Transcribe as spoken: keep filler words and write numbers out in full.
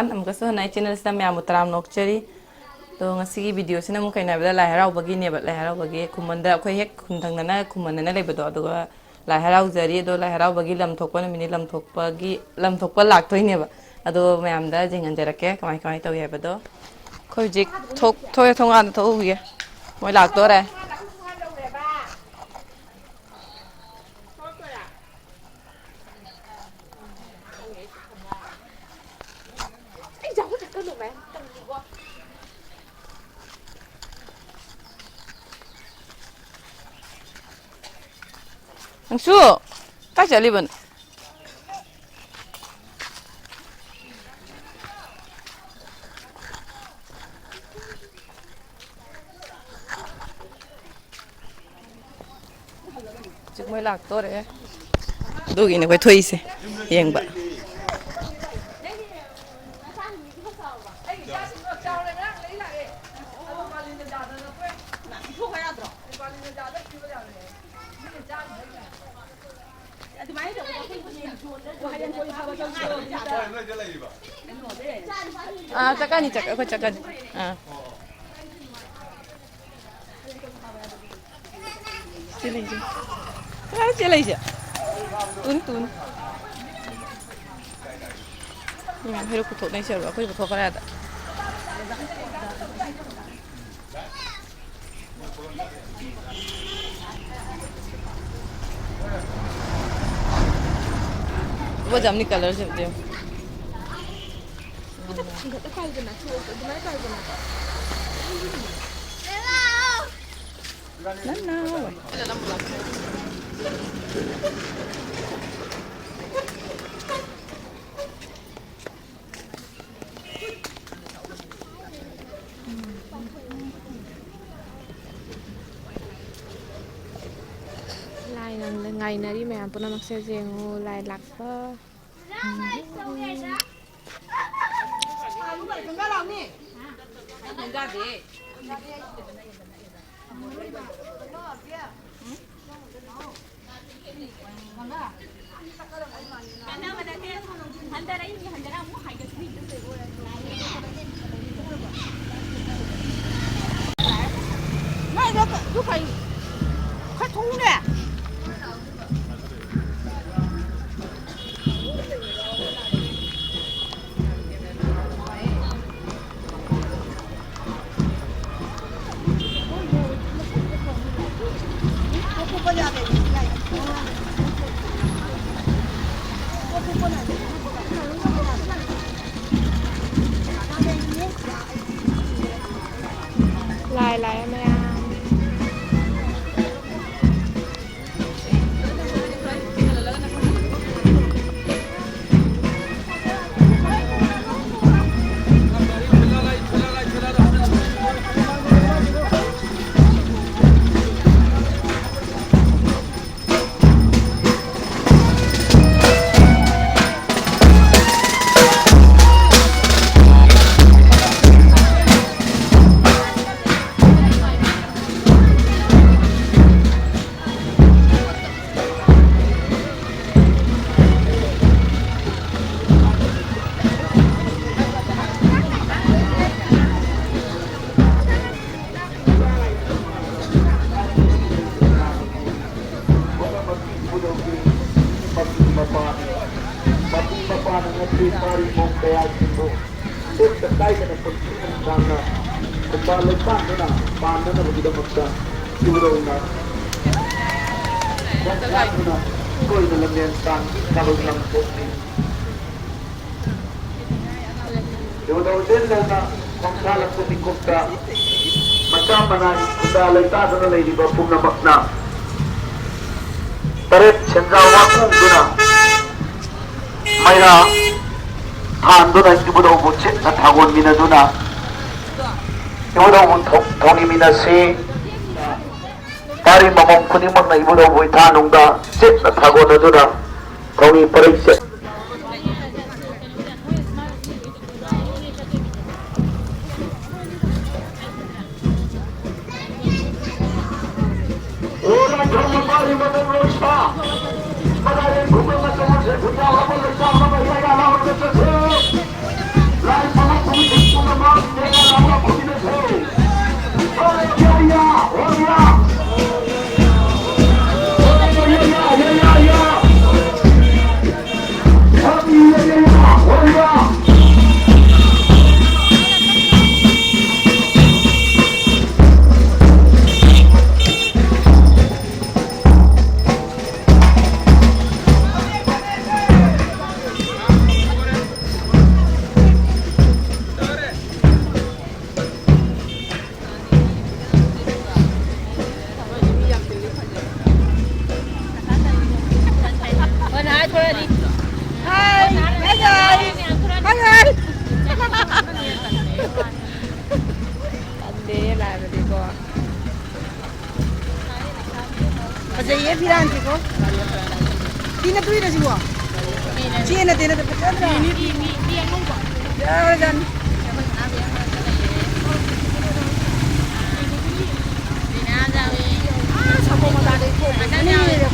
ꯑꯃꯨꯛꯀꯁꯨ ꯍꯟꯅ ꯑꯩ ꯆꯦꯅꯦꯜꯁꯤꯗ ꯃꯌꯥꯝꯕꯨ ꯇꯔꯥꯝꯅ ꯑꯣꯛꯆꯔꯤ꯫ ꯑꯗꯣ ꯉꯁꯤꯒꯤ ꯚꯤꯗꯤꯑꯣꯁꯤꯅ ꯑꯃꯨꯛ ꯀꯩꯅꯣ ꯍꯥꯏꯕꯗ ꯂꯥꯏ ꯍꯔꯥꯎꯕꯒꯤꯅꯦꯕ꯫ ꯂꯥꯏ ꯍꯔꯥꯎꯕꯒꯤ ꯈꯨꯃꯟꯗ, ꯑꯩꯈꯣꯏ ꯍꯦꯛ ꯈꯨꯟꯊꯪꯅꯅ ꯈꯨꯃꯟꯗꯅ ꯂꯩꯕꯗꯣ, ꯑꯗꯨꯒ ꯂꯥꯏ ꯍꯔꯥꯎꯖꯔꯤ꯫ ꯑꯗꯣ ꯂꯥꯏ ꯍꯔꯥꯎꯕꯒꯤ ꯂꯝ ꯊꯣꯛꯄ ꯅꯨꯃꯤꯠꯅꯤ, ꯂꯝ ꯊꯣꯛꯄꯒꯤ, ꯂꯝ ꯊꯣꯛꯄ ꯂꯥꯛꯇꯣꯏꯅꯦꯕ꯫ ꯑꯗꯣ ꯃꯌꯥꯝꯗ ꯌꯦꯡꯍꯟꯖꯔꯛꯀꯦ ꯀꯃꯥꯏ ꯀꯃꯥꯏ ꯇꯧꯏ ꯍꯥꯏꯕꯗꯣ꯫ ꯑꯩꯈꯣꯏ ꯍꯧꯖꯤꯛ ꯊꯣꯛ-, ꯊꯣꯛꯑꯦ, ꯊꯣꯡꯒꯥꯟꯗ ꯊꯣꯛꯎꯈꯤꯒꯦ꯫ ꯃꯣꯏ ꯂꯥꯛꯇꯣꯔꯦ꯫ ꯑꯪꯁꯨ! ꯀꯥꯏ ꯆꯠꯂꯤꯕꯅꯣ? ꯍꯧꯖꯤꯛ ꯃꯣꯏ ꯂꯥꯛꯇꯣꯔꯦ꯫ ꯑꯗꯨꯒꯤꯅꯦ ꯑꯩꯈꯣꯏ ꯊꯣꯛꯏꯁꯦ, ꯌꯦꯡꯕ꯫ ꯑꯥ, ꯆꯠꯀꯅꯤ, ꯆꯠ-, ꯑꯩꯈꯣꯏ ꯆꯠꯀꯅꯤ꯫ ꯑꯥ꯫ ꯆꯦꯜꯂꯛꯏꯁꯦ꯫ ꯑꯥ, ꯆꯦꯜꯂꯛꯏꯁꯦ꯫ ꯇꯨꯅꯤ, ꯇꯨꯅꯤ꯫ ꯃꯤ ꯃꯌꯥꯝ ꯍꯦꯔꯣ ꯄꯨꯊꯣꯛꯅꯩꯁꯦ ꯎꯔꯣ, ꯑꯩꯈꯣꯏ ꯄꯨꯊꯣꯛꯈ꯭ꯔꯦ ꯑꯗ꯫ ꯐꯖꯕꯅꯤ colour ꯁꯦ ꯑꯝꯇ ꯌꯦꯡꯉꯨ꯫ ꯅꯅꯥꯎ꯫ ꯂꯥꯏ ꯉꯥꯏꯅꯔꯤ ꯃꯌꯥꯝ ꯄꯨꯝꯅꯃꯛꯁꯦ ꯌꯦꯡꯉꯨ, ꯂꯥꯏ ꯂꯥꯛꯄ꯫ ꯂꯥꯏ ꯂꯥꯏ ꯃꯌꯥꯝ꯫ ꯃꯄꯤ ꯃꯄꯥꯅ ꯅꯠꯇꯦ ꯄꯥꯔꯤ ꯃꯣꯡ ꯀꯌꯥꯁꯤꯡꯕꯨ ꯇꯦꯛꯇ ꯀꯥꯏꯗꯅ ꯄꯨꯟꯁꯤ ꯅꯨꯡꯁꯥꯡꯅ ꯈꯨꯟꯗꯥ ꯂꯩꯇꯥꯗꯨꯅ ꯄꯥꯟꯅꯅꯕꯒꯤꯗꯃꯛꯇ ꯏꯕꯨꯙꯧꯅ ꯈꯣꯡꯊꯥꯡꯗꯨꯅ ꯀꯣꯏꯅ ꯂꯝꯖꯦꯟ ꯇꯥꯡ ꯊꯥꯕꯜ ꯂꯝ ꯊꯣꯛꯂꯤ꯫ ꯏꯕꯨꯙꯧ ꯏꯕꯦꯟꯗꯧꯅ ꯈꯣꯡꯁꯥꯜꯂꯛꯄ ꯃꯤꯀꯨꯞꯇ ꯃꯆꯥ ꯃꯅꯥꯏ ꯈꯨꯟꯗꯥ ꯂꯩꯇꯥꯗꯨꯅ ꯂꯩꯔꯤꯕ ꯄꯨꯝꯅꯃꯛꯅ ꯇꯔꯦꯠ ꯁꯦꯟꯖꯥ ꯋꯥꯈꯣꯡꯗꯨꯅ ꯃꯩꯔꯥ ꯊꯥꯟꯗꯨꯅ ꯏꯕꯨꯙꯧꯕꯨ ꯆꯦꯠꯅ ꯊꯥꯒꯣꯟꯃꯤꯟꯅꯗꯨꯅ ꯏꯕꯨꯙꯧꯕꯨ ꯊꯧ-, ꯊꯧꯅꯤꯃꯤꯟꯅꯁꯤ꯫ ꯄꯥꯔꯤ ꯃꯃꯣꯝ ꯈꯨꯗꯤꯡꯃꯛꯅ ꯏꯕꯨꯙꯧꯕꯨ ꯏꯊꯥꯅꯨꯡꯗ ꯆꯦꯠꯅ ꯊꯥꯒꯣꯟꯅꯗꯨꯅ ꯊꯧꯅꯤ ꯄꯔꯩ ꯆꯦꯠ ꯇꯜꯂꯦ ꯂꯥꯏꯕꯗꯤꯀꯣ꯫ ꯐꯖꯩꯌꯦ ꯐꯤꯔꯥꯟꯁꯤꯀꯣ꯫ ꯐꯤꯅ ꯇꯨꯏꯔ ꯁꯤꯕꯣ? ꯆꯦ ꯅꯠꯇꯦ, ꯅꯠꯇꯦ, ꯐꯖꯗ꯭ꯔꯥ? ꯌꯥꯔꯖꯥꯠꯅꯤ꯫ ꯑꯥ, ꯁꯥꯄꯣꯟ ꯃꯇꯥꯗꯩ ꯊꯣꯛꯄꯁꯤꯅ ꯍꯦꯟꯅ